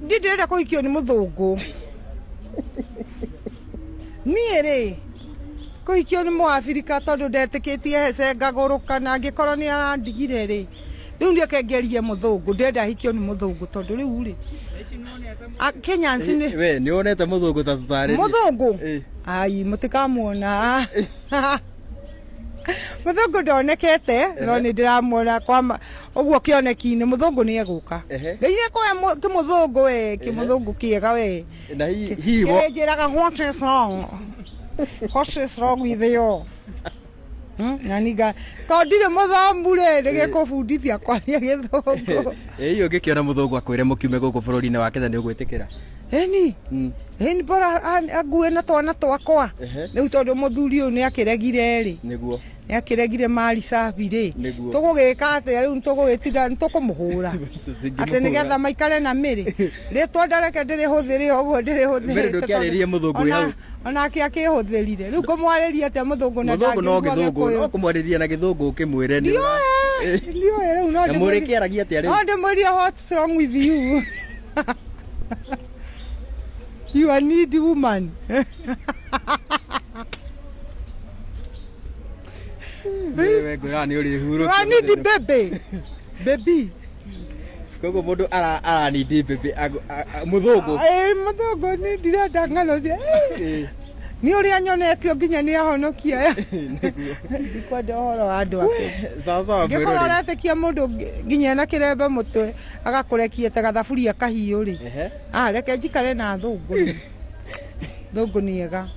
Niĩ ndĩrenda kũhikio nĩ mũthũngũ. Niĩ rĩ, kũhikio nĩ mũabirika tondũ ndetĩkĩtie hece ngagũrũka na angĩkorwo nĩ arandigire rĩ, rĩu reke ngerie mũthũngũ, ndĩrenda hikio nĩ mũthũngũ tondũ rĩu rĩ, Kenyans nĩ We nĩ wonete mũthũngũ ta tũtarĩrie. Mũthũngũ? Ĩ. Ai, mũtikamuona. Mũthũngũ ndonekete, no nĩ ndĩramuona kwa ũguo kĩoneki-inĩ, mũthũngũ nĩ egũka. Ngai nĩ ekũhe kĩmũthũngũ we, kĩmũthũngũ kĩega we. Na hihi Kĩrĩnjĩraga what is wrong? What is wrong with you? Na ninga tondũ ndirĩ mũthomu rĩ, nĩgĩkũbundithia kwaria gĩthũngũ. Ĩ hihi ũngĩkĩona mũthũngũ akwĩre mũkiume gũkũ bũrũri-inĩ wa Kenya nĩ ũgwĩtĩkĩra? Ĩni. Ĩni bora angue na twana twakwa. Rĩu tondũ mũthuri ũyũ nĩ akĩregire rĩ. Nĩguo. Nĩ akĩregire mari safi rĩ. Nĩguo. Tũgũgĩka atĩa rĩu tũgũgĩtinda tũkũmũhũra. Atĩ nĩgetha maikare na Mary. Rĩtwa ndareke ndĩrĩhũthĩre ũguo ndĩrĩhũthĩrĩte. Mary ndũkĩarĩrie mũthũngũ wĩ hau. Onake akĩhũthĩrire. Rĩu ngũmwarĩria atĩa mũthũngũ na Mũthũngũ no ndangĩigua gĩthũngũ, Gĩkũyũ. no kũmwarĩria na gĩthũngũ ũkĩmwĩre nĩ ũra- Ndiũĩ, ndiũĩ rĩu no Na ndĩmwĩrie. mũrĩkĩaragia atĩa rĩu? No ndĩmwĩrie what's wrong with you. You are need woman. Wewe ngwĩraga nĩ ũrĩhurũkio. You are need baby. Baby. Koguo mũndũ aranindi baby mũthũngũ. Ĩĩ mũthũngũ nĩ ndirenda ng'ano cia. Nĩ ũrĩa nyonetio nginya nĩ ahonokia aya. Ndikwenda ũhoro wa andũ ake. Sawa sawa Ngĩkorwo mwĩroreri. ũretĩkia mũndũ nginya ena kĩrembe mũtwe agakũrekia ta gathaburia kahiũ rĩ. Ah, reke njikare na thũngũ. Thũngũ nĩ ega.